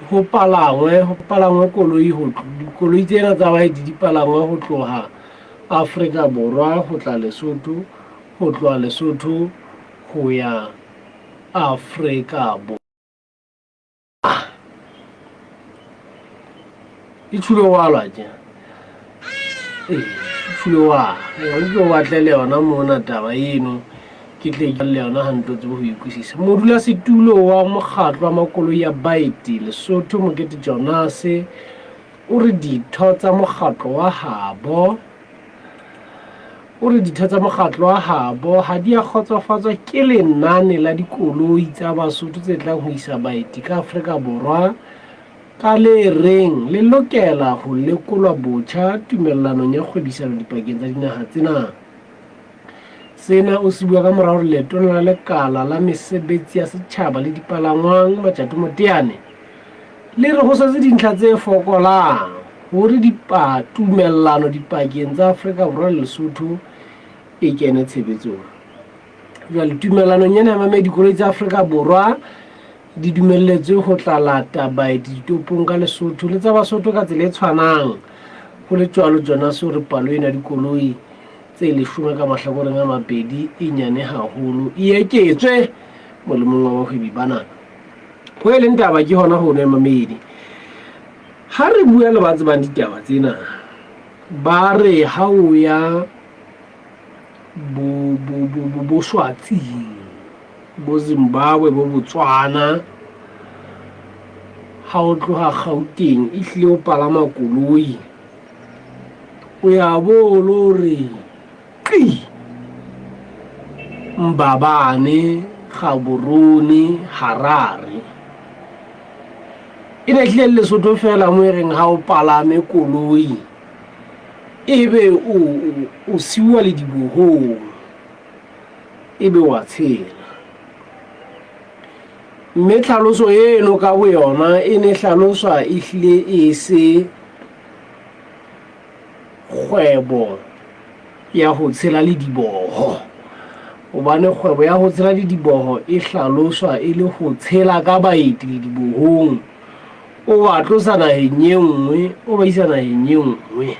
Ho palangwe, ho palangwe koloi ho dikoloi tsena tsa baeti di palangwe ho tloha Afrika Borwa ho tla Lesotho, ho tloha Lesotho ho ya Afrika Borwa. E tshule wa lwa tje. Ee, e tshule wa. O ke o batle le yona mona taba eno. Ke tle ke le yona hantle o tsebe ho ikwisisa. Modulasetulo wa mokgatlo wa makoloi a baeti Lesotho Mokete Jonase o re ditho tsa mokgatlo wa habo o re ditho tsa mokgatlo wa habo ha di a kgotsofatswa ke lenane la dikoloi tsa Basotho tse tlang ho isa baeti ka Afrika Borwa ka le reng le lokela ho lekolwa botjha tumellanong ya kgwebisano dipakeng tsa dinaha tsena. Sena o se bua ka mora hore letona la lekala la mesebetsi ya setjhaba le dipalangwang Matjato Moteane le re ho setse dintlha tse fokolang hore tumellano dipakeng tsa Afrika Borwa le Lesotho e kene tshebetsong. Jwale tumellanong ena ya mamedi dikoloi tsa Afrika Borwa di dumelletswe ho tla lata baeti ditopong ka Lesotho le tsa Basotho ka tsela e tshwanang. Ho le jwalo Jonas o re palo ena dikoloi tse leshome ka mahlakoreng a mabedi e nyane haholo e eketswe molemong wa bahwebi bana. Ho e leng taba ke hona ho nwe mamedi. Ha re bua le ba tsebang ditaba tsena ba re ha o ya bo Swatsing bo Zimbabwe bo Botswana ha o tloha Gauteng ehlile o palama koloi o ya bo lo re qi Mbabane Gaborone Harare e ne hlile le Lesotho fela mo e reng ha o palame koloi ebe o siuwa ledibohong ebe wa tshela mme tlhaloso eno ka boyona e ne hlaloswa e hlile e se kgwebo ya ho tshela lediboho hobane kgwebo ya ho tshela lediboho e hlaloswa e le ho tshela ka baeti ledibohong o ba tlosa naheng e nngwe o ba isa naheng e nngwe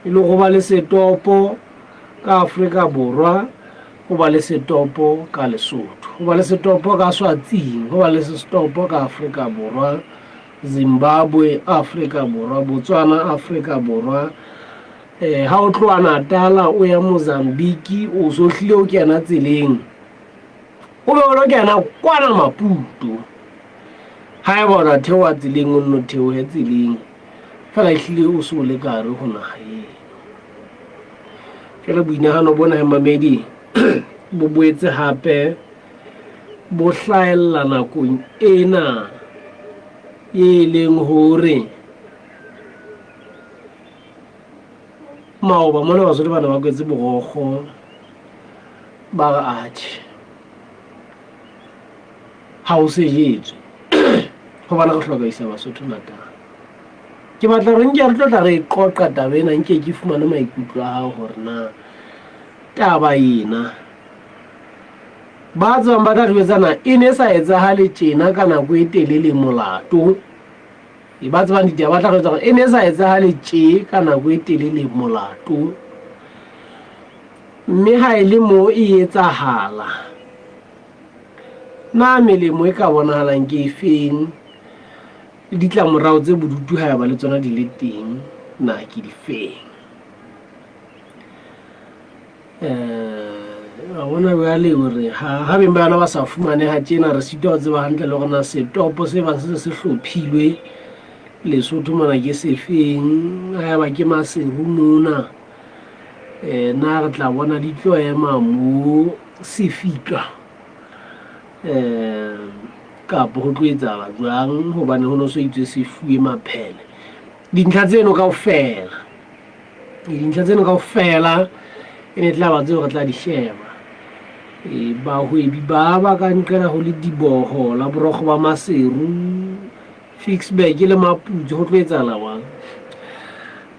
e le go ba le setopo ka Afrika Borwa go ba le setopo ka Lesotho go ba le setopo ka Swatsing go ba le setopo ka Afrika Borwa Zimbabwe Afrika Borwa Botswana Afrika Borwa eh ha o tloha Natala o ya Mozambique o so hlile o kena tseleng o be o lo kena kwana Maputo ha e bona theoha tseleng o nno theohe tseleng fela ehlile o se o le ka hare ho naha eno jwale boinahano bona he mamedi bo boetse hape bo hlahella nakong ena e leng hore maoba mona Basotho ba ne ba kwetse borokgo ba re atjhe ha o sejetswe gobane re hloka isa Basotho Natal. Ke batla gore nke re tlo tla re e qoqa taba ena nke ke fumane maikutlo a hao gore na taba ena ba tsebang ba tla re jwetsa e ne sa etsahale tjena ka nako e telele molato e ba tsebang ditaba ba tla re jwetsa gore e ne sa etsahale tje ka nako e telele molato mme ha e le mo e etsahala na melemo e ka bonahalang ke e feng le ditlamorao tse bodutu ha eba le tsona di le teng na ke di feng um bona jale hore ha beng ba yona ba sa fumaneha tjena re sitwa ho tseba hantle le hore na setopo se bang se se se hlophilwe Lesotho mona ke sefeng ha eba ke Maseru mona um na re tla bona di tlo ema mo sefika um kapo ho tlo etsahala jwang hobane ho no so itswe se fuwe maphele dintlha tseno kaofela dintlha tseno kaofela e ne tla ba tseo re tla di sheba e, bahwebi ba ba ka nqela ho le diboho la borokgo ba Maseru Ficksburg le Maputsu ho tlo etsahala jwang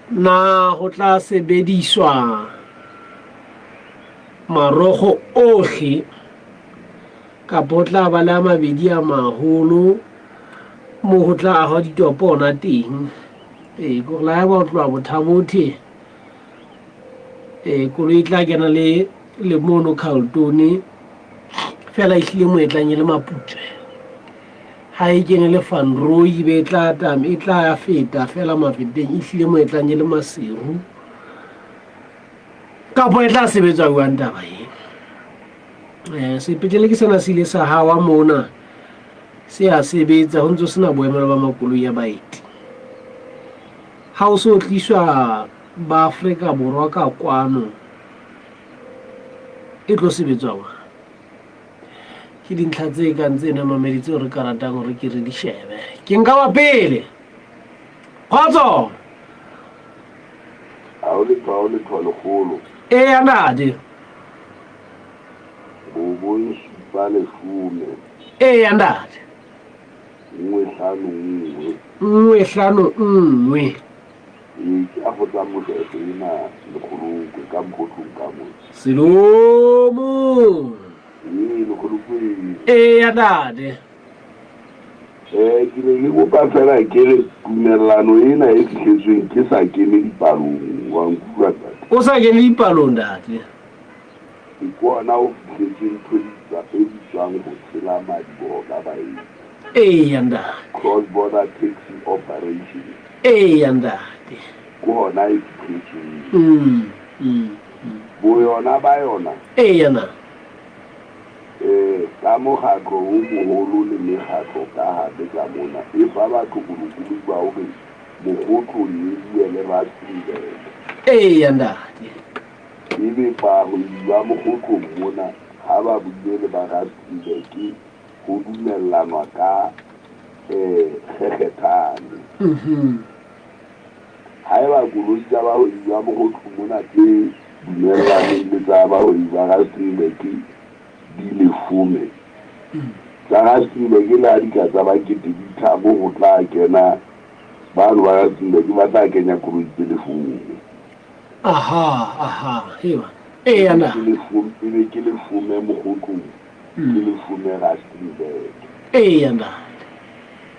na ho tla sebediswa marokgo ohle kapa ho tla ba le a mabedi a maholo Moo ho tla ahwa ditopo hona teng. Ee, ke hore le haeba o tloha Bothabothe, ee, koloi e tla kena le le mono Carlton, feela ehlile moo e tlang e le Maputswe. Ha e kene le Van Rooi be e tla tam e tla ya feta feela Mafeteng, ehlile moo e tlang e le Maseru. Kapo e tla sebetswa jwang taba e? Sepetlele ke sena se ile sa hawa mona, se a sebetsa ho ntse ho sena boemelo ba makoloi a baeti. Ha o so tliswa ba Afrika Borwa ka kwano, e tlo sebetswa jwang? Ke dintlha tse kang tsena mamedi tseo re ka ratang hore ke re di shebe. Ke nka wa pele. Kgotso! Ha ho letho, ha ho letho lekgolo. Eya ntate. 9 7 10. Eya ntate. 1 5 1. 1 5 1. Ee, ke a go tsa moshweshwe ena lekgolokwe ka mokgotlong ka mo. Selomo. Ee, lekgolokwe. Eya ntate. Ke ne ke kopa fela ke re tumellano ena e fihletsweng ke sa kene dipalong, wa nkutlwa ntate? O sa kene dipalong ntate. Ke kona ho fihletswe ntho e bitswang ho tshela madiboho ka baeti. Eya ntate. Cross border taxi operation. Eya ntate. Ke hona e fihletsweng. Boyona ba yona. Eya na. E, ka mokgatlo o moholo le mekgatlo ka hare ka mona, e fa batho bolokolohi ba hore Mokgotlong e bue le Rustenburg. Eya, ntate. Ebe bahwebi ba Mokgotlong mona ha ba buile le ba Rustenburg ho dumellanwa ka kgekgethane. Haeba koloi tsa bahwebi ba Mokgotlong mona tse dumellaneng le tsa bahwebi ba Rustenburg di leshome, tsa Rustenburg le ha di ka tsa ba kete di tharo ho tla kena bano ba Rustenburg ba tla kenya koloi tse leshome. Aha, aha, ewa. Eya na. Ke leshome, ebe ke leshome Mokgotlong, ke leshome Rustenburg. Eya na.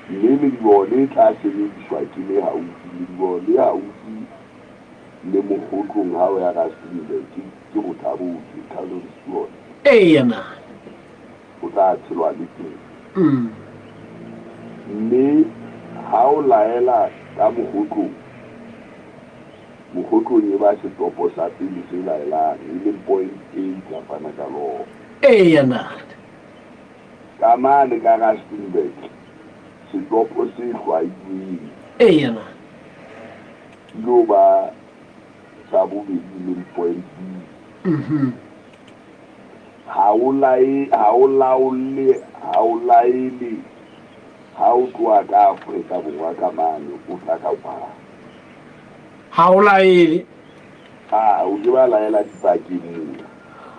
Mme lediboho le tla sebediswa ke le haufi, lediboho le haufi le Mokgotlong ha o ya Rustenburg ke Bothabotse, Carlos Stewart. Eya na. O tla tshelwa le teng. Mme ha o laela ka Mokgotlong, Mokgotlong e ba setopo sa pele se laelang, e leng point A tla fana ka lona. Eya na. Ka mane ka Rustenburg, setopo se hlwailweng. Eya na. Ilo ba sa bobedi e leng point B. Ha o lae, ha o laolle, ha o laele ha o tloha ka Afrika Borwa ka mane o tla ka kwano. Ha o laele. Ha o ke ba laela dipakeng mona.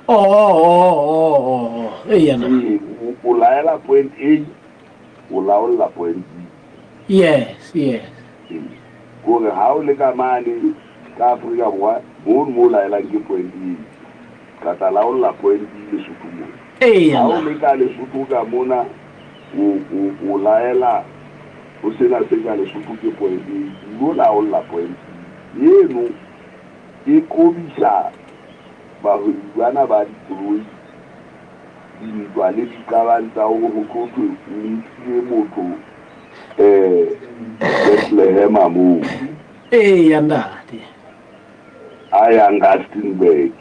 Oh, oh, oh, oh, oh, oh. Eya na. Ee, o laela point A, o laolla point B. Yes, yes. Ee. Kore ha o le ka mane ka Afrika Borwa mono mo o laelang ke point A, ka tla laolla point B Lesotho mona. Eya Ha o na. le ka Lesotho ka mona o, o, o laela ho sena se ka Lesotho ke point A, o lo laolla point B. Eno e qobisa bahwebi bana ba dikoloi dintwa le diqabang tsa hore ho tlo thwe o nkile motho Bethlehema moo. Eya ntate. A yang Rustenburg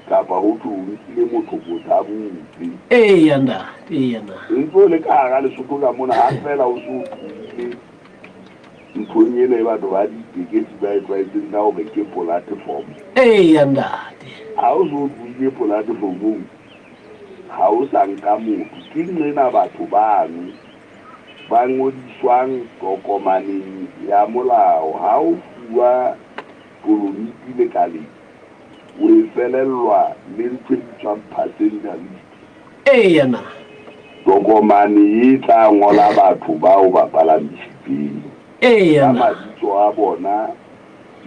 kapa ho thwe o nkile motho Bothabotse. Eya ntate, eya ntate. Ntse o le ka hara Lesotho ka mona ha feela o se o tlohile nthong ena e batho ba ditekesi ba e tlwaetseng ka hore ke platform. Eya ntate. Ha o se o tlohile platformong ha o sa nka motho. Ke nqena batho bano ba ngodiswang tokomaneng ya molao. Ha o fuwa polomiti lekaleng, o e felellwa le ntho e bitswang passenger list. Eya na. Tokomane e tla ngola batho bao ba palamisitseng Eya ka na. mabitso a bona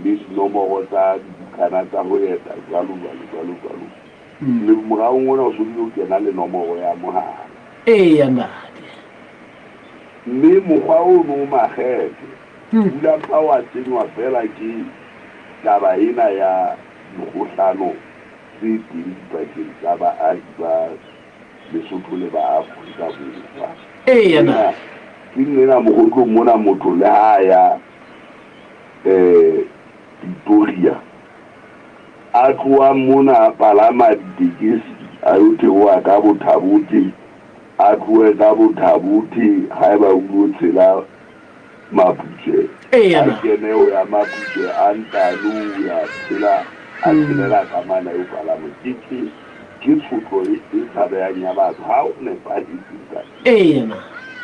le dinomoro tsa dibukana tsa ho eta jwalo jwalo jwalo jwalo. Le moraong ona o so bile o kena le nomoro ya mohala. Eya ntate. Mme mokgwa ono o makgethe, pula mpa wa senywa feela ke taba ena ya dikgohlano tse teng dipakeng tsa baahi ba Lesotho le ba Afrika Borwa. Eya na. Ke nqena mokgotlong mona motho le ha a ya Pretoria, a tloha mona a palama ditekesi a yo theoha ka Bothabothe, a tlohe ka Bothabothe haeba o ilo tshela Maputswe, a kene ho ya Maputswe a ntano ho ya tshela, a tshelela ka mane a yo palama. Ke, ke, ke tshotlo e, e tshabehang ya batho. Ha o nepahetse, ntate.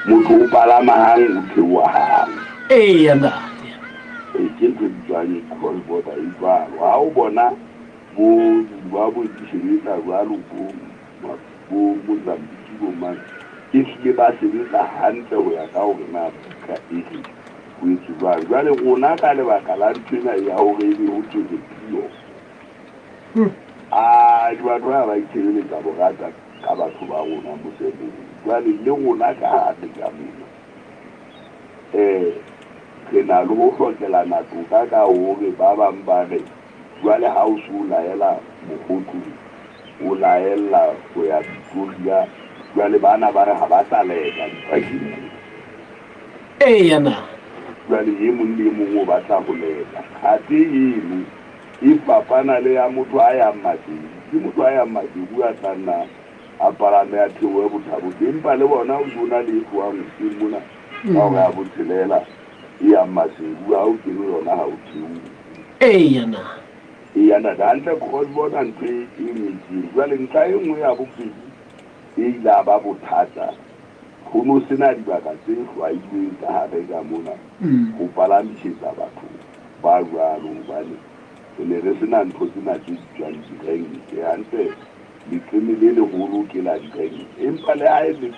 Motho o palama hang, o theoha hang. Eya, ntate. Ee, ke ntho e bitswang cross border e jwalo. Ha o bona bo Zimbabwe di sebetsa jwalo, bo, bo Mozambique, bo mang, ehlile ba sebetsa hantle ho ya ka hore na buka e re ho etswe jwang. Jwale rona ka lebaka la nthwena ya hore ebe ho thwe re pure, a batho ba ba itshebeletsa borata ka batho ba rona mose moo. Jwale le rona ka hare ka mona, re na le ho hlokelana toka ka hore ba bang ba re jwale ha o so laela mokgotlong, o laella ho ya Pretoria, jwale bana ba re ha ba sa laela dipakeng tsena. Eya na. Jwale e mong le e mong o batla ho laela. Kgate eno e fapana le ya motho a yang Maseru. Ke motho a yang Maseru a tla nna a palame a theohe Bothabothe, empa le bona o se o na le e tlohang hoseng mona ka hora ya botshelela e yang Maseru, ha o kene yona ha o theohe. Eya na. Eya ntate, hantle cross border ntho e e nngwe ke eno. Jwale ntlha e nngwe ya bobedi e ile ya ba bothata, ho no sena dibaka tse hlwailweng ka hare ka mona ho palamisetsa batho ba jwalo, hobane re ne re sena ntho tsena tse bitswang direnke. Hantle leqeme le leholo ke la direnke, empa le ha e le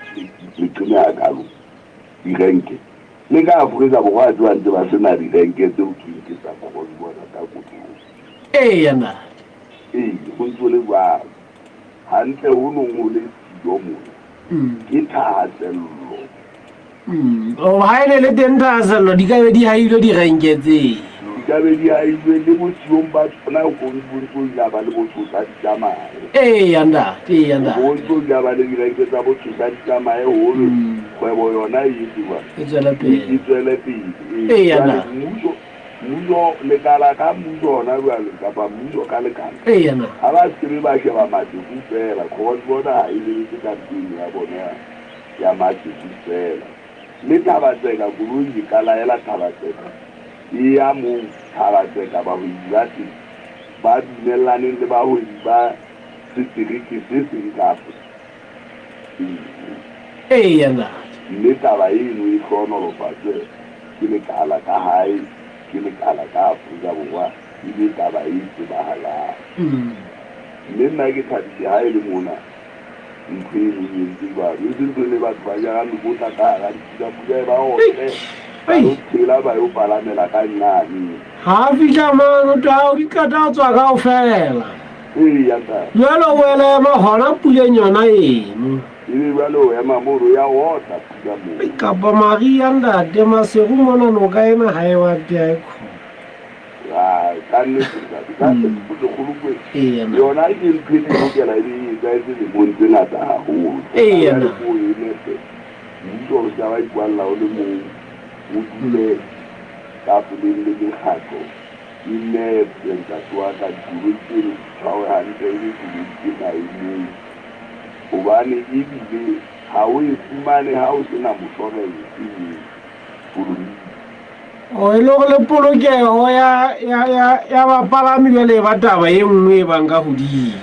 leqeme hakalo direnke le ka Afrika Borwa a tseba ntse ba sena direnke tseo thweng ke tsa cross border ka kotloloho. Eya ntate. Ee, ho ntse ho le jwalo. Hantle ho nong ho le siyo mona ke thahasello. Oh, ha e ne le teng thahasello di ka be di hailwe direnke tseno. Di ka be di hailwe le bosiyong ba tsona ho bo ntso ile ba le botshosa di tsamaye. Eya ntate, eya ntate. Ho ntso ile ba le direnke tsa botshosa di tsamaye hore kgwebo yona e etse jwang? E tswele pele. E tswele pele. Eya ntate. Mmuso, mmuso lekala ka mmuso hona jwale kapa mmuso ka lekala. Eya na. Ha ba se be ba sheba Maseru feela, cross border ha e lebetse ka ntho ya bona ya Maseru feela. Le Thaba-Tseka, koloi e ka laela Thaba-Tseka e ya moo Thaba-Tseka bahwebi ba teng ba dumellaneng le bahwebi ba setereke se seng kapa eng. Eya ntate. Mme taba eno e hlohonolofatswe ke lekala ka hae, ke lekala ka Afrika Borwa, e be taba e tsebahalang. Mme nna ke thabile ha e le mona ntho eno e entse jwalo, e seng ntho e batho ba jara mekotla ka hara dipula, pula e ba otle, ba yo tshela, ba yo palamela ka nqane. Ha fihla mane, o twa di qeta ho tswa kaofela. Eya ntate. Jwale o boela ema hona puleng yona eno. Ebe jwale o ema mono, ya otla pula moo. Kapa Maria ntate, Maseru mona noka ena ha e bate ha e khona. Ah, ka nnete ntate, ka lekgolokwe. Yona ke ntho e lokela e be e etsahetse lemong tse ngata haholo. Eya na. O e nepe. Mmuso o se ka wa ikwalla o le mong, o dule tafoleng le mekgatlo e nepe ntate wa ka, dikoloi tseno di tshwarwe hantle e be koloi tse maemong. Hobane ebile ha o e fumane ha o sena moshwarense eo koloi. O e le hore le polokeho ya ya ya ya bapalami jwale e ba taba e nngwe e bang ka hodimo.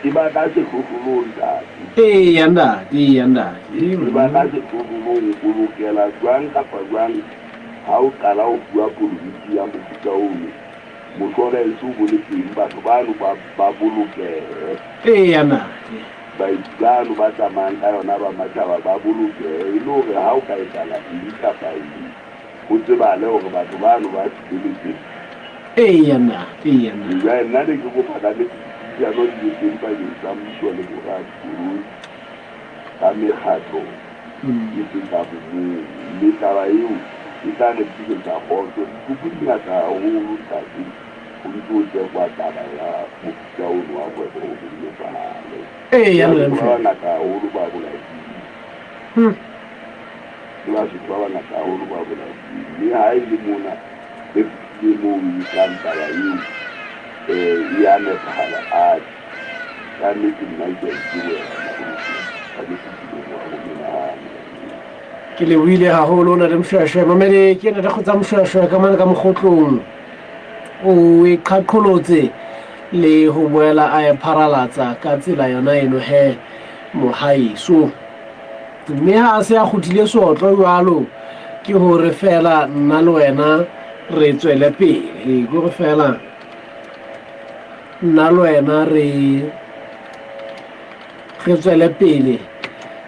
E ba ka sehlohlolong ntate. Eya ntate, eya ntate. E ba ka sehlohlolong, o lokela jwang kapa jwang ha o qala ho fuwa polomiti ya mofuta ono, moshwarense o bo le teng, batho bano ba ba bolokehe. Eya ntate. Baeti bano ba tsamayang ka yona ba matjhaba ba bolokehe, e le hore ha o ka etsahala eng kapa eng, ho tsebahale hore batho bano ba fihleletseng. Eya ntate, eya ntate. Jwale nna ne ke kopa ka nnete dipuisano di be teng pakeng tsa mmuso le bo radikoloi ka mekgatlo e seng ka bomong. Mme taba eo e tla re tlisetsa kgotso. Ditopo di ngata haholo, ntate, ho ntse ho tsekwa taba ya mofuta ono wa kgwebo hore e etsahale. Eya, Jwale ntate ba Moshoeshoe. bangata haholo ba bolailweng. Ke Basotho ba bangata haholo ba bolailweng. Mme ha e le mona re fihlile moo e kang taba eo e ya nepahala, atjhe, ka nnete nna ke a itebohela Mohlomphehi. Ka nnete ke leboha ho menahane. Ke lebohile haholo ntate Moshoeshoe. Mamedi ke ntate Kgotsa Moshoeshoe ka mane ka mokgotlong. O e qhaqholotse le ho boela a e pharalatsa ka tsela yona eno he mohaeso. Mme ha a se a kgutlile seotlo jwalo ke hore fela nna le wena re tswele pele. Ke hore fela nna le wena re re tswele pele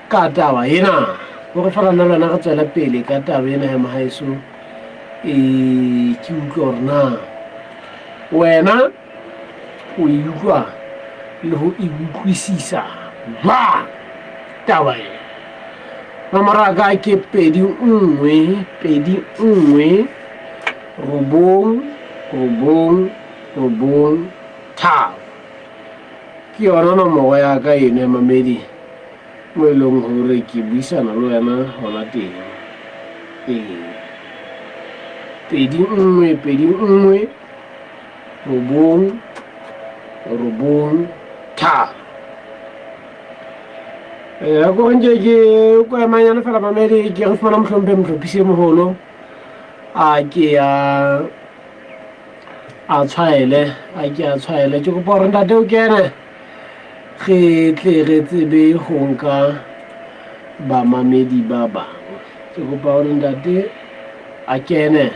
ka taba ena. Hore fela nna le wena re tswele pele ka taba ena ya mohaeso. Ke utlwe hore na wena o e utlwa le ho e utlwisisa jwang taba ena. Nomoro ya ka ke 2 1 2 1 9 9 9 3. Ke yona nomoro ya ka eno ya mamedi mo e leng hore ke buisana le wena hona teng. Ee. 2 1 2 1 9 9 3. A ko nke ke ko emanyane fela mamedi ke re fumana mohlomphe mohlophisi e moholo a ke a a tshwaele a ke a tshwaele ke kopa hore ntate o kene re tle re tsebe ho nka bamamedi ba bang. Ke kopa hore ntate a kene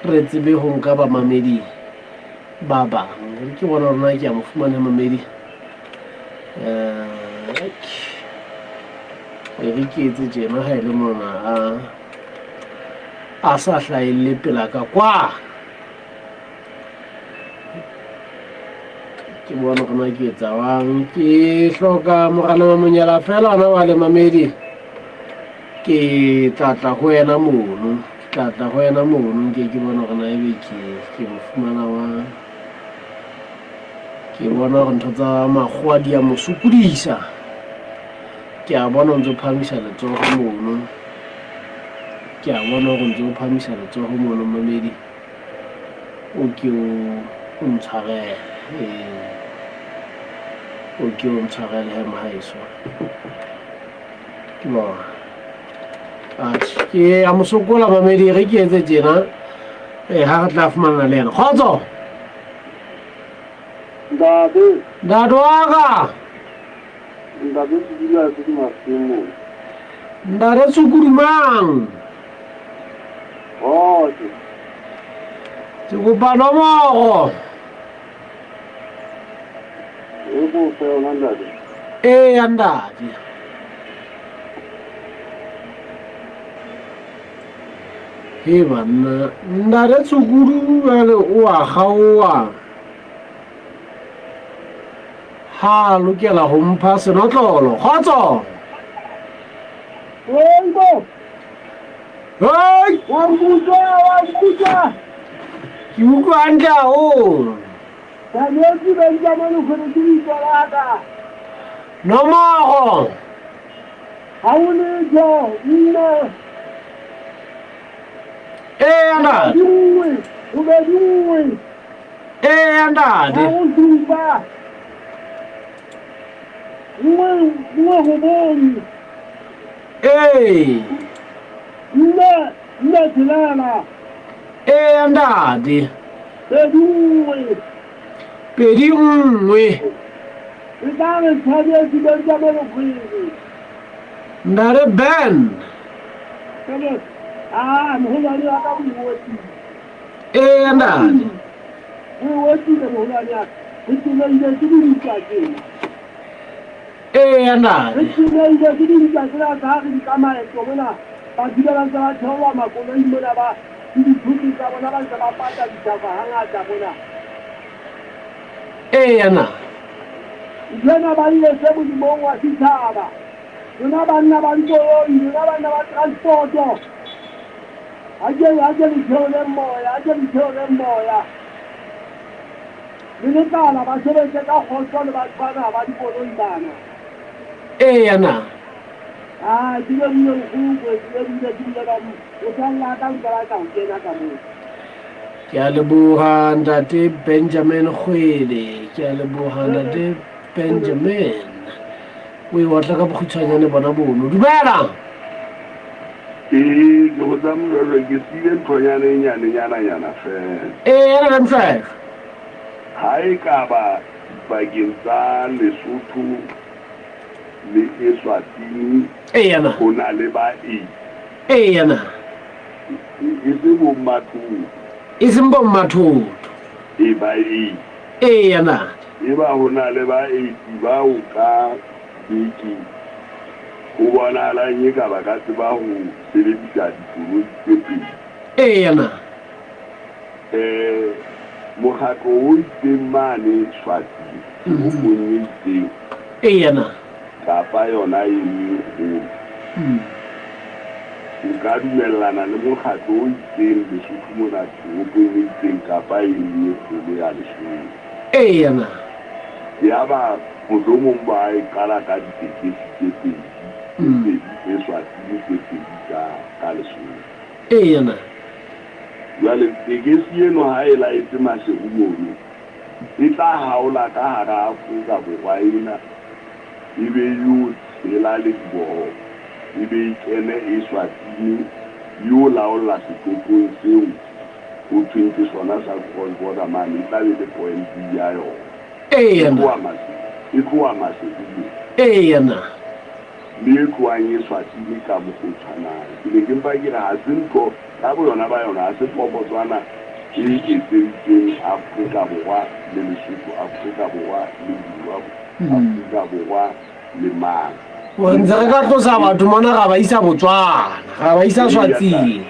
re tsebe ho nka bamamedi ba bang. Ke bona hore na ke a mo fumana mamedi. E re ke etse tjena ha e le mona a sa hlahelle pela ka kwa. Ke bona hore na ke etsa jwang. Ke hloka morana wa monyela fela hona wa le mamedi. Ke tla tla ho yena mono. Ke tla tla ho yena mono nke ke bona hore na ebe ke mo fumana wa. Ke bona hore ntho tsa makgowa di a mo sokodisa. Ke a bona o ntso phahamisa letsoho mono. Ke a bona hore o ntso phahamisa letsoho mono mamedi. O ke o ntshwarele. O ke o ntshwarele he mohaeso. Ke bona. Atjhe, ke a mo sokola mamedi re ke etse tjena. Ha re tla fumana le yena. Kgotso. Ntate. Ntate wa ka. Ntate Tshukudu a se ke masimong. Ntate Tshukudu mang? Kgotso. Ke kopa nomoro. E ko fe yona ntate. Eya ntate. He banna, ntate Tshukudu jwale o a kgaoha. Ha a lokela ho mpha senotlolo. Kgotso. Hey, Hey! Wa nkutlwa, wa nkutlwa. Ke utlwa hantle haholo. Thabetse Benjamin o kgone ke bitso la ka. Nomoro. Ha o letho, nne. Eya ntate. 1, 2 1. Eya ntate. 3 7. 1 1 9. Ee. 4 4 6. Eya ntate. 2 1. 2 1. Re tla re Thabetse Benjamin Kgwele. Ntate Ben. Ah, moholwane wa ka o iwetile. Eya ntate. O iwetile moholwane wa ka. Re tsenehile ke dintwa tsena. Eya ntate. Re tsenehile ke dintwa tsena tsa ha re di ka maeto mona. Batho ba ntse ba theoha makoloi mona ba le dithoto tsa bona ba ntse ba pata dithafa hangata mona. Eya na. Nthwena ba e etse molemong wa setjhaba. Lona banna ba dikoloi, lona banna ba transporto. A ke a ke le theoleng moya, a ke le theoleng moya. Le lekala ba sebetse ka kgotso le batho bana ba dikoloi bana. Eya na. Ah, ke lebohile nkgono, ke lebohile, ke bile ka motswalle wa ka ntse batla ho kena ka moo. Ke a leboha ntate Benjamin Kgwele, ke a leboha ntate Benjamin. O e otla ka bokgutshwanyane bona bono. Dumela! Ee, ke go tsa Mojwajwa, ke siile nthonyana e nyanenyana-nyana fela. Ee, ya ntate Mojwajwa. Ha e ka ba dipakeng tsa Lesotho le Eswatini Eya na. ho na le baeti. Eya na. E se bo mmathoto. E seng bo mmathoto. E baeti. Eya na. Eba ho na le baeti bao ka beke ho bonahalang eka ba ka tseba ho sebedisa dikoloi tse pedi. Eya na. Mokgatlo o itseng mane Swaziland, toropong e itseng. Eya na. Kapa yona e nngwe e kgolo. O ka dumellana le mokgatlo o itseng Lesotho mona toropong e itseng kapa e nngwe e kgolo ya Lesotho. Eya na. Yaba mohlomong ba e qala ka ditekesi tse pedi, tse pedi Eswatini, tse pedi ka Lesotho. Eya na. Jwale tekesi eno ha e laetse Maseru mono, e tla haola ka hara Afrika Borwa ena e be e yo tshela lediboho e be e kene Eswatini e yo laolla setopong seo ho thweng ke sona sa cross border mane, e tla be le point B ya yona. Eya E na. tloha Maseru, e tloha Maseru moo. Eya na. Le e tlohang Eswatini ka mokgwa o tshwanang. Ke ne ke mpa ke re ha se ntho ka boyona ba yona, ha se pokotswana e etseditsweng Afrika Borwa le Lesotho, Afrika Borwa le Zimbabwe, Afrika Borwa le mang. Re ntse re ka tlosa batho mona ra ba isa Botswana, ra ba isa Swatsing.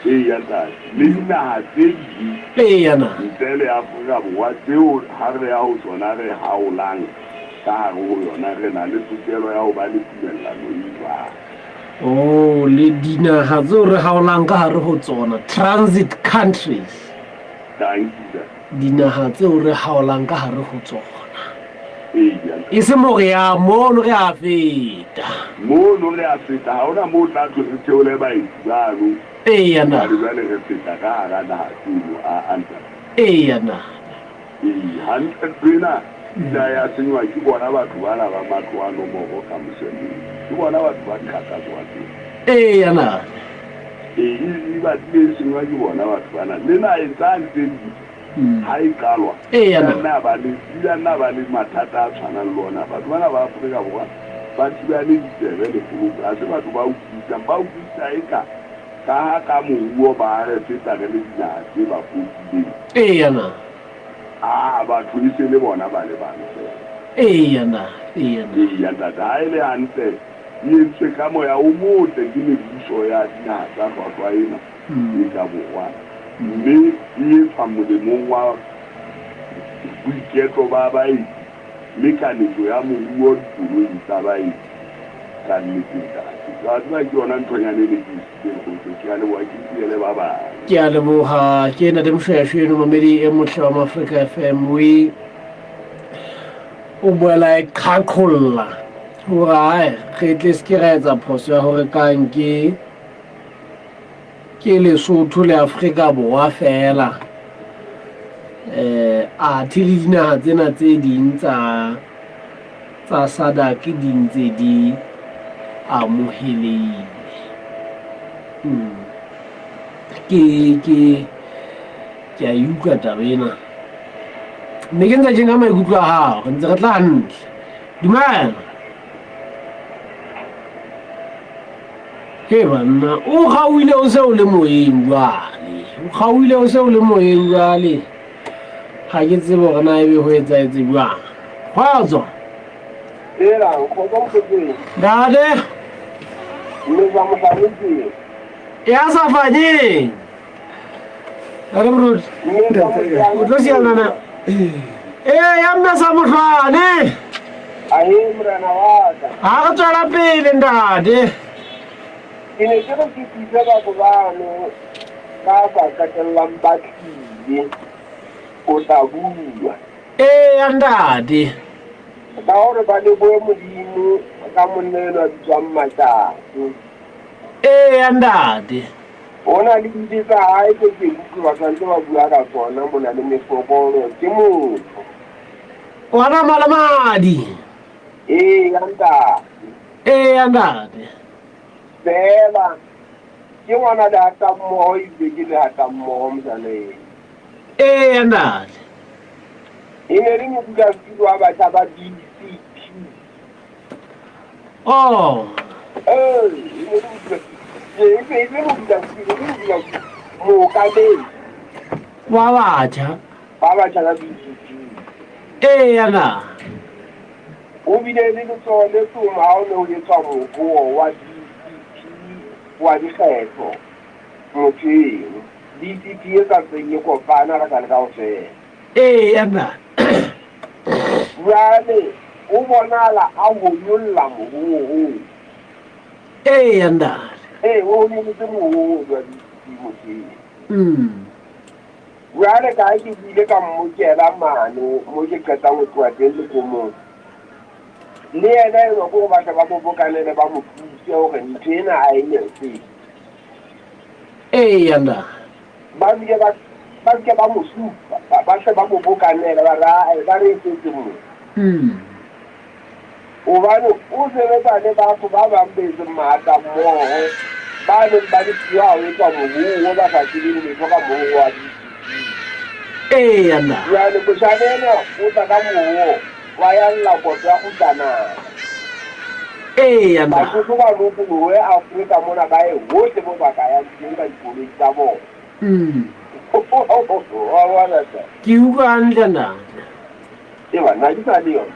Eya ntate, le dinaha tse ding Eya na. ntle le Afrika Borwa tseo ha re ya ho tsona re haolang ka hare ho yona, re na le tokelo ya ho ba le tumellano e jwalo. Oh, le dinaha tseo re haolang ka hare ho tsona, transit countries. Dankie ntate. Dinaha tseo re haolang ka hare ho tsona. Eya ntate. E se mo re ya mono re a feta. Mono re a feta, ha hona moo tla thwe re theole baeti bano. Eya na. Hobane jwale re feta ka hara naha tseno, aa ntate. Eya na. Ee, hantle ntho ena ila ya senywa ke bona batho bana ba matlo a nomoro ka mosemong. Ke bona batho ba dikgathatso tsena. Eya na. Ee, e batlile e senywa ke bona batho bana. Le naheng tsane tse ding ha e qalwa, Eya na. nna ba le ila nna ba le mathata a tshwanang le ona. Batho bana ba Afrika Borwa ba thibane ditsebe le poloko. Ha se batho ba utlwisisang, ba utlwisisa eka ka ha ka moruo ba re feta re le dinaha tse ba potileng. Eya na. Aa, batho e se le bona ba le bang feela. Eya na, eya na. Eya ntate, ha e le hantle e entswe ka moya o motle ke mebuso ya dinaha tsa hlwahlwa ena e ka borwa, mme e etswa molemong wa boiketlo ba baeti le kanetso ya moruo dikoloing tsa baeti. Ka nnete ntate. Wa tseba ke yona nthonyana e ne ke e siileng kgotso. Ke a leboha ke siele ba bang. Ke a leboha. Ke Ntate Moshweshwe eno mamedi e motle wa Mafrika FM. We o boela e qhaqholla hore ae re tle se ke ra etsa phoso ya hore kang ke ke Lesotho le Afrika Borwa feela eh athe le dinaha tsena tse ding tsa tsa SADC di ntse di amohelehile. Ke ke ke a e utlwa taba ena. Mme ke ntse tjeng ka maikutlo a hao, re ntse re tla hantle. Dumela. He banna, o kgaohile o se o le moyeng jwale. O kgaohile o se o le moyeng jwale. Ga ke tsebe gore na ebe go etsahetse jwang. Kgotso. Ela, kgotso mokgotseng. Ntate. Mme sa mohlanetseng. Ya sa fanyeng. Ntate Moruti. O tlo siana na? Ee, ya mme sa mohlwane. Ahe, morena wa ka. Ha re tswela pele ntate. Ke ne ke re ke thuse batho bano ba sa qetellang ba tlile ho tla bua. Eya ntate. Ka hore ba lebohe Modimo ka monna enwa a bitswang Matjatso. Eya ntate. Ho na le dibe tsa hae tse ke utlwe batho ba ntse ba bua ka tsona mona le mefokolo. Ke motho. Wa nama le madi. Eya ntate. Eya ntate. Feela ke ngwana lehata mmoho ebile ke lehata mmoho moshaneng. Eya ntate. E ne le modulasetulo wa batjha ba BCP. Oh. Ee, e ne le modulasetulo. E se e le modulasetulo, ke modulasetulo mookamedi. Wa batjha. Ba batjha ba BCP. Eya na. O bile le letsoho le toma ha o ne ho etswa mohoo wa DCP wa dikgetho motho eno. DCP e sa ntseng e kopana re sa le kaofela. Eya na. Jwale o bonahala a honyolla mohoo oo. Eya ntate. Ee, o honyolotse mohoo oo jwa DCP motho eno. Mm. Jwale ka ha ke buile ka mmokela mane mo ke qetang ho tloha teng lekomong, le yena enwa ke ho batla ba mo bokanele ba mo thuse hore ntho ena a e nepe. Eya nna. Ba bile ba ba ke ba mo supa, ba hle ba mo bokanele ba re ae ba re e setse mo. Hobane o sebetsa le batho ba bang ba etseng maata mmoho, ba neng ba le siyo ha ho etswa moruo, ba sa tsebeng letho ka moruo wa DCP. Eya nna. Jwale moshana enwa o tla ka moruo wa ya lla koto ya kgutlanana. Eya nna. Basotho ba lokolohe Afrika mona ba ye hohle moo ba ka yang teng ka dikoloi tsa bona. Wa bona hle. Ke utlwa hantle ntate. Eba nna ke sa le yona.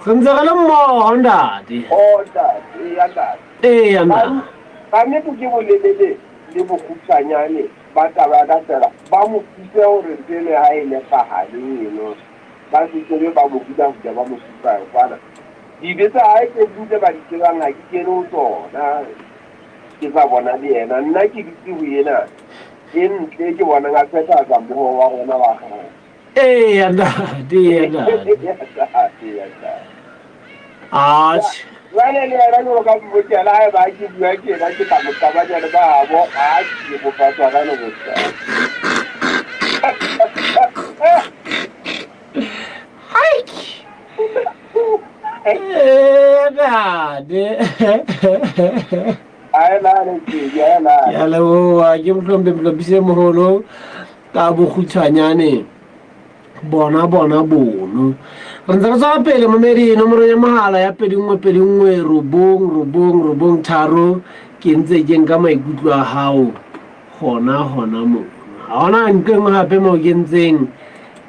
Re ntse re le mmoho ntate. Oh ntate, eya ntate. Eya ntate. Ka nnete ke bolelele le bokgutshwanyane ba taba ya ka fela ba mo thuse hore ntho eno ya hae e nepahale eno. Ba se ke be ba mo hula-hula ba mo supa kwana. Dibe tsa hae tse ding tse ba di tsebang ha ke kene ho tsona. Ke sa bona le yena. Nna ke dutse ho ena e ntle ke bonang a phethahatsa moho wa rona wa kgale. Eya ntate, eya ntate. Eya ntate. Atjhe. Jwale le yena jwalo ka mmokela ha eba ke bua tjena ke tla mo qabanya le ba habo a ke kopa tshwarelo botsa. Haik. Eya ntate. A e lale ke ya lale. Ke a leboha ke mohlompe mohlomphise moholo. Ka bokgutshwanyane bona bona bono re ntse re tswela pele momedi nomoro ya mohala ya 21 21 9 9 9 3 ke ntse ke nka maikutlo a hao gona gona mono ga gona nko engwe gape mo ke ntseng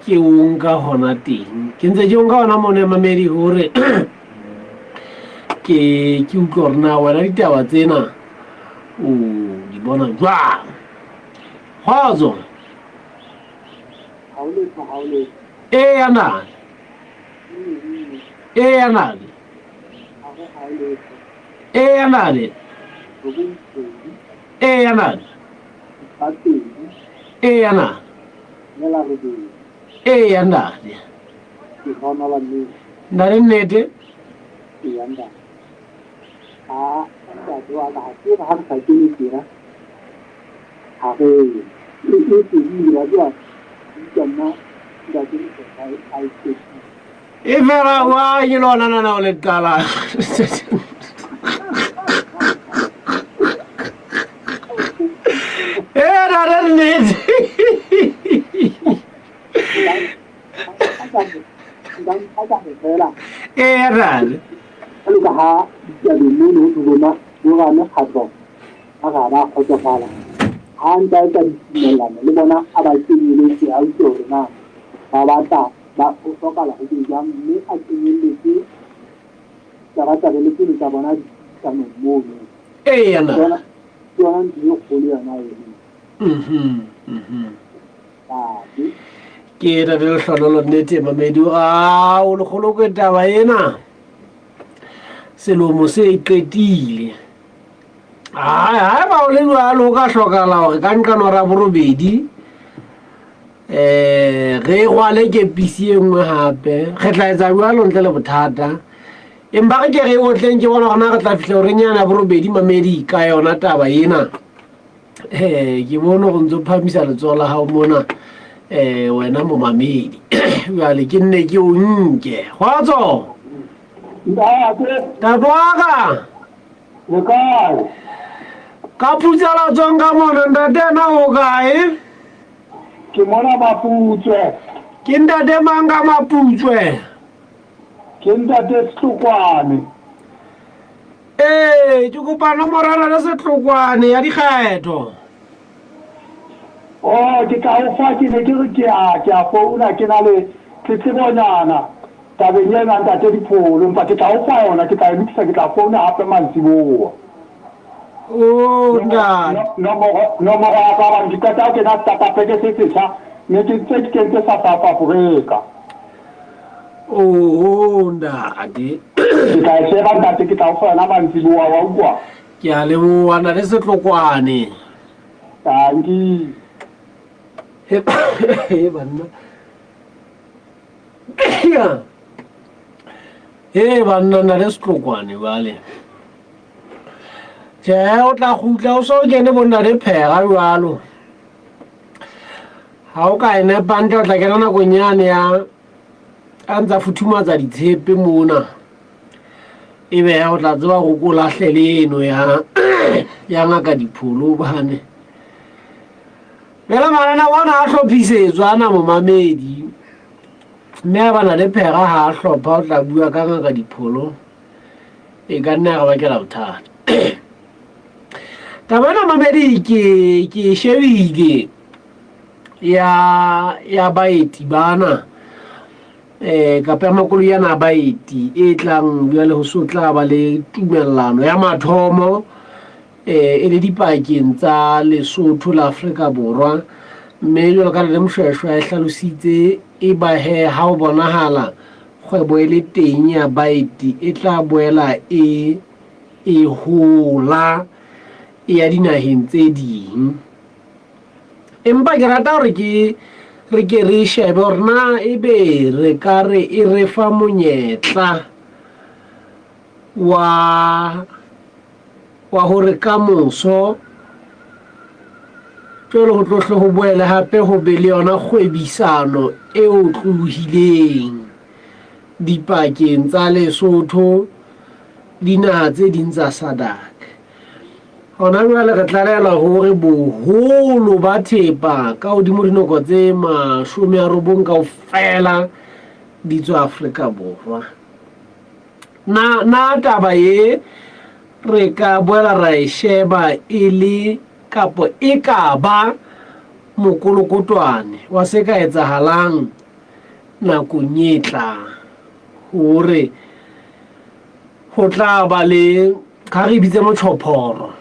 ke o nka gona teng ke ntse ke o nka gona mono ya mamedi gore ke ke utlwa gore na wena ditaba tsena o di bona jwang. Kgotso. Ha ho letho, ha ho letho. Eya nale. Eya nale. Ha ho ha ho letho. Eya nale. 92. Eya nale. 2. Eya nale. Nela robedi. Eya ntate. Ke hona la nnete. Ntate nnete. Eya ntate. A ntate wa ka ha ke ha re sa kene tjena. Ha re e e fedile wa tseba ka nna ntate a e fedile. E fela wa ke lona nana o le qala. E ntate nnete. Fela. Eya ntate. Jwalo ka ha ditabeng mono ho thwe rona bo ramekgatlo ba re ha ba kgotsofala. Ha a ntse a etsa ditumellano le bona a ba kenyeletse a utlwe hore na ba batla ba ho hlokahala ho be jwang mme a kenyelletse tabatabelo tseno tsa bona dipuisanong mono. Eya na. Ke yona ke yona ntho e kgolo yona eno. Mhm. Mhm. Ntate. Ke tate Lehlonolo nnete mamedi a o lekgolo ke taba ena. Selomo se e qetile. Hai, haeba o le jwalo o ka hlokala gore ka nqano ra borobedi um re rwale kepisi e nngwe gape re tla etsa jwalo ntle le bothata empa re ke re e otleng ke bona gona re tla fitlha goreng yana borobedi mamedi ka yona taba ena um ke bone go ntse o phamisa letsogo la gago mona um wena momamedi jale ke nne ke o nke kgotso Ntate, tate waka le kae? Ka phutsela tswang ka mona ntate ena o kae? Ke mona Maputswe. Ke ntate mang ka Maputswe? Ke ntate Setlokwane. Ee, ke kopa nomoro ya ntate Setlokwane ya dikgetho. Oh, ke tla o fa ke ne ke re ke a ke a founa ke na le tletlebonyana tabeng ena ntate Dipholo empa ke tla o fa yona ke tla e lokisa ke tla founa hape mantsiboa. Oh, ntate. Nomoro nomoro ya ka hobane ke qeta ho kena starter pack se setjha ne ke ntse ke kentse sa South Africa. Oh, ntate. Ke tla e sheba ntate ke tla o fa yona mantsiboa wa utlwa. Ke a leboha ntate Setlokwane. Tanki. He banna. He banna na le Setlokwane bale. Tjhe o tla kgutla o so kene bonna le phera jwalo. Ha o ka e nepa ntle o tla kena nakong yane ya a ntsa futhumatsa ditshepe mona. E be o tla tseba go ko lahlele eno ya ya ngaka dipholo bane. Bjale manana bona a hlophisetswa ana momamedi. Mme a bana le phera ha a hlopha o tla bua ka ngaka dipholo e ka nna ya re bakela bothata. Taba ena mamedi ke ke e shebile ya ya baeti bana eh kapa ya makoloi ana a baeti e tlang jwale ho so tla ba le tumellano ya mathomo eh e le dipakeng tsa Lesotho le Afrika Borwa mme jwalo ka le Moshweshwe a e hlalositse e ba he ha o bonahala kgwebo e le teng ya baeti e tla boela e e hola e ya dinaheng tse ding. Empa ke rata gore ke re ke re shebe gore na ebe re ka re e re fa monyetla wa wa hore ka moso jwale ho tlohle ho boele hape ho be le yona kgwebisano e otlolohileng dipakeng tsa Lesotho dinaha tse ding tsa SADC. Hona jwale re tlalehela hore boholo ba thepa ka hodimo dinoko tse 90 kaofela di tswa Afrika Borwa. Na na taba ye re ka boela ra e sheba e le kapo e ka ba mokolokotwane wa se ka etsahalang nakong e tlang hore ho tla ba le ga re bitse motšhophoro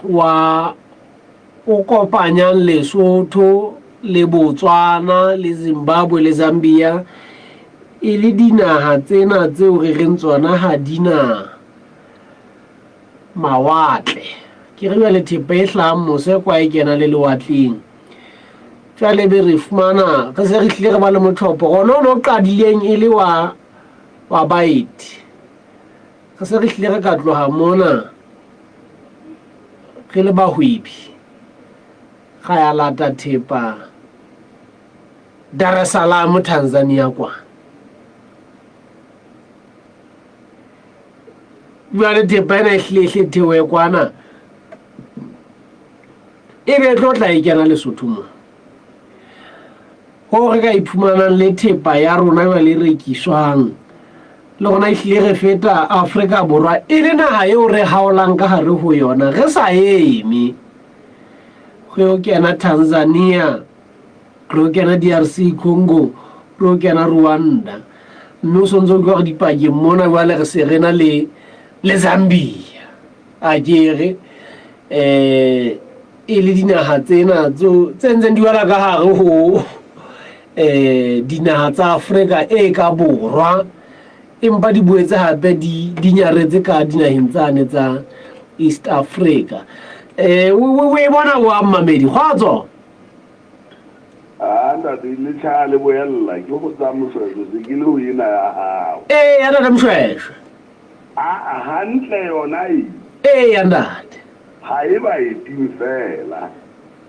wa o kopanyang Lesotho le Botswana le Zimbabwe le Zambia e le dinaha tsena tseo re reng tsona ha di na mawatle. Ke re jwale thepa e hlahang mose kwa e kena le lewatleng. Jwale be re fumana re se re hlile re ba le mothopo gona o no qadileng e le wa wa baeti. Re se re hlile re ka tloha mona re le bahwebi ra ya lata thepa Dar es Salaam Tanzania kwa. Jwale thepa ena e hlile e hle theohe kwana e be e tlo tla e kena Lesotho mo. Hoo re ka iphumanang le thepa ya rona jwale e rekiswang le gona e hlile re feta Afrika Borwa e le naga eo re haolang ka gare ho yona re sa eme go yo kena Tanzania re yo kena DRC Congo re yo kena Rwanda mme o swantse o utlwa gore dipakeng mona jwale re se re na le le Zambia a kere eh e le dinaga tsena tse ntseng di wela ka gare ho um dinaga tsa Afrika e ka borwa empa di boetse hape di di nyaretse ka dinaheng tsane tsa East Africa. Eh o e bona wa mmamedi kgotso. A ntate le tjha le boella ke go tsa Moshweshwe se ke le ho ena ya hao. Ee ya ntate Moshweshwe. A hantle yona e. Ee ya ntate. Ha e baeting fela.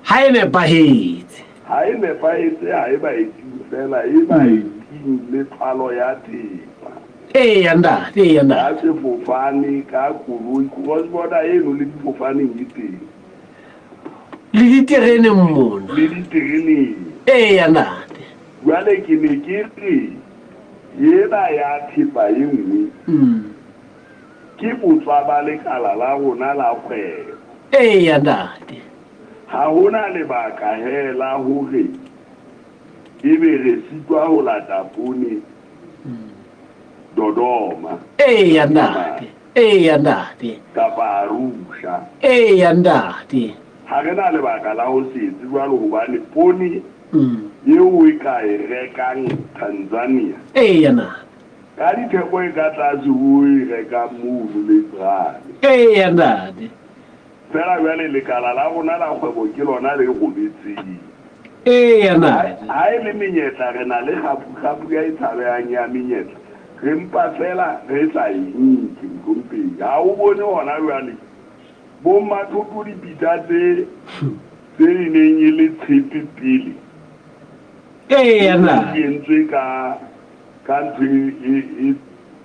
Ha e nepahetse. Ha e nepahetse ha e baeting fela e baeting le thwalo ya thepa. Ee ya ntate, ee ya ntate. Ka sefofane, ka koloi, cross border eno le difofaneng e teng. Le ditereneng mona. Le ditereneng. Ee ya ntate. Jwale ke ne ke re ena ya thepa e nngwe ke botswa ba lekala la rona la kgwebo. Ee ya ntate. Ha ho na lebaka he la hore ebe re sitwa ho lata poone Dodoma. Eya ntate. Eya ntate. Kapa Arusha. Eya ntate. Ha re na lebaka la ho se etse jwalo hobane poone eo o ka e rekang Tanzania. Eya ntate. Ka ditheko e ka tlase ho e rekang mono Leibrane. Eya ntate. Fela jwale lekala la rona la kgwebo ke lona le robetseng. Eya ntate. Ha e le menyetla, re na le kgapukgapu ya e tshabehang ya menyetla. Re mpa feela re sa e nke, mohlomphehi. Ha o bone hona jwale bommathoto dipitsa tse tse e neng e le tshepe pele. Eya ntate. Di entswe ka ka ntho e e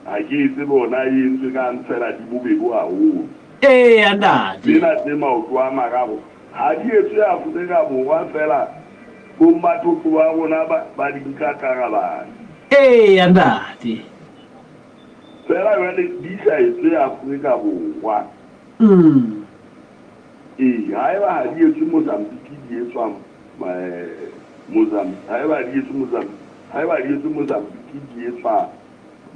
ha ke e tsebe hore na e entswe kang fela di bobebo haholo. Eya ntate. Tsena tse maoto a mararo ha di etswe Afrika Borwa fela bommathoto ba rona ba di nka karabane. Eya ntate. Fela jwale di sa etswe Afrika Borwa. Ee, haeba ha di etswe Mozambique di etswa Mozambique, haeba ha di etswe Mozambique, haeba ha di etswe Mozambique di etswa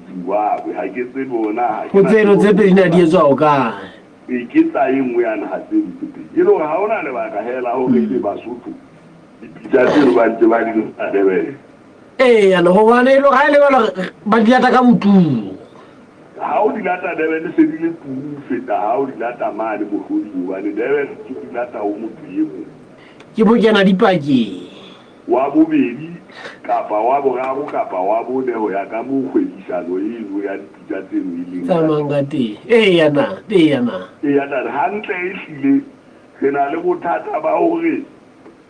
Zimbabwe, ha ke tsebe hore na ha ke Ho na tseno tsebo tse pedi na di etswa hokae? Ee, ke tsa e nngwe ya naha tseno tse pedi. E le hore ha ho na lebaka he la hore ebe Basotho dipitsa tseno ba ntse ba di nka Durban. Eya, le hobane e le ha e le jwalo ba di lata ka boturu. Ha o di lata Durban se di le turu ho feta ha o di lata mane mohloding hobane Durban o di lata ho motho e mong. Ke bo kena dipakeng. Wa bobedi kapa wa boraro kapa wa bone ho ya ka moo kgwebisano eno ya dipitsa tseno e leng ka Tsamayang ka teng. Eya na, eya na. Eya na, hantle ehlile re na le bothata ba hore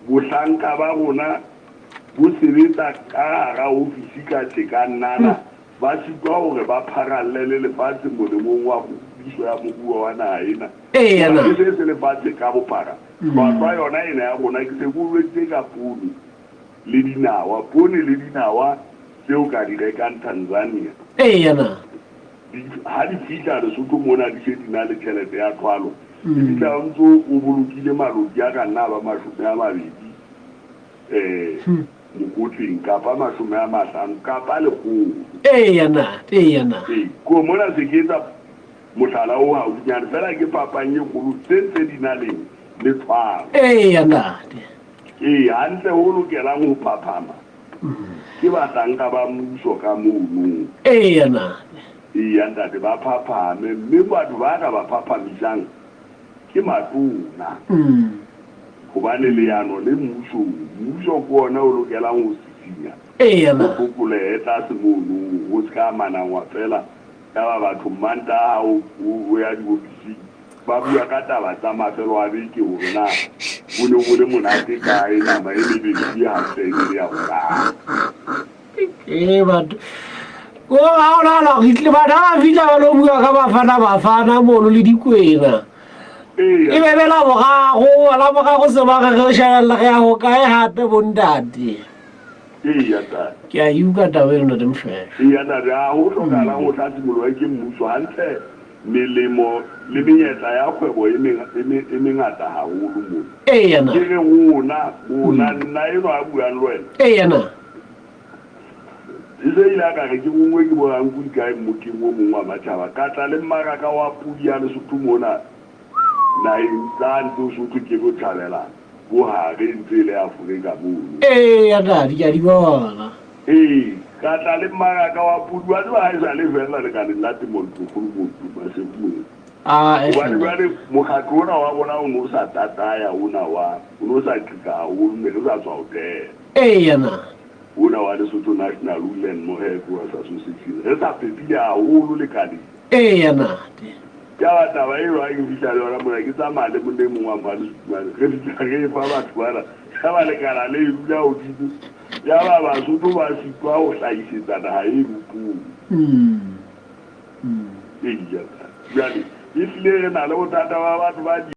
bohlanka ba rona bo sebetsa ka hara ofisi ka tjekannana, ba sitwa hore ba pharalle le lefatshe molemong wa kgodiso ya moruo wa naha ena. Eya na. Hoba ke se se lefatshe ka bophara, hlwahlwa yona ena ya rona, ke se ke o jweditse ka poone le dinawa, poone le dinawa tseo ka di rekang Tanzania. Eya na. Di, ha di fihla Lesotho mona di se di na le tjhelete ya thwalo, di fihla o ntso o bolokile maloti a ka nna a ba 20 um mokotleng kapa 50 kapa 100. Eya na, eya na. Ee, ko mona se ke etsa mohlala o haufinyane fela ke phapang e kgolo tse ntse di na le le tshwaro. Eya ntate. Ee, hantle ho lokelang ho phaphama ke bahlanka ba mmuso ka mono. Eya ntate. Eya ntate, ba phaphame mme batho ba ka ba phaphamisang ke matona. Hobane leano le mmusong, mmuso ke ona o lokelang ho sisinya Eya ho na. hlokolehe tlase mono, ho se ka manangwa feela. Yaba batho Mmantaha ha o o ya diofising ba bua ka taba tsa mafelo a beke hore na ho ne ho le monate kae, nama e mebedi hantle e ne le ya hokae. Ee batho o ga o nagana gore tlile batho ga ba fitlha ba lo bua ka bafana bafana mono le dikwena Ee, e be be laborago laborago se ba re re shebelela re ya go kae gape bontate Eya ntate. Ke a e utlwa taba eno ntate Moshweshwe. Eya ntate, ha ho hlokahalang ho tla simoloha ke mmuso hantle melemo le menyetla ya kgwebo e e mengata haholo mona. Eya na. Ke re rona, rona, nna enwa a buang le wena. Eya na. E se ile a ka re ke rongwe ke bo ranku dikae mmokeng o mong wa matjhaba, ka tla le mmaraka wa podi ya Lesotho mona naheng tsa ntse o so thwe ke botjhabela bohare e ntse e le Afrika mono. Eya ntate, ke a di bona. Ee, ka tla le mmaraka wa podi. Wa tseba ha e sa le feela lekaleng la temo ntlokgolo moo Maseru moo. Ah, eh, Hobane jwale mokgatlo ona wa rona o ne o sa tataya ona wa, o ne o sa qika haholo, ne re sa tswa ho theha. Eya na. Ona wa Lesotho National Women Mohair Growers Association, re sa pepile haholo lekaleng. Eya na. Yaba taba eo ha ke fihla le yona mona, ke tsamaya le monna e mong wa Mmalesotho mane, re fihla re e fa batho bana, yaba lekala le e dula hodimo, yaba Basotho ba sitwa ho hlahisetsa naha eno poone. Eya, jwale ehlile re na le bothata ba batho ba di.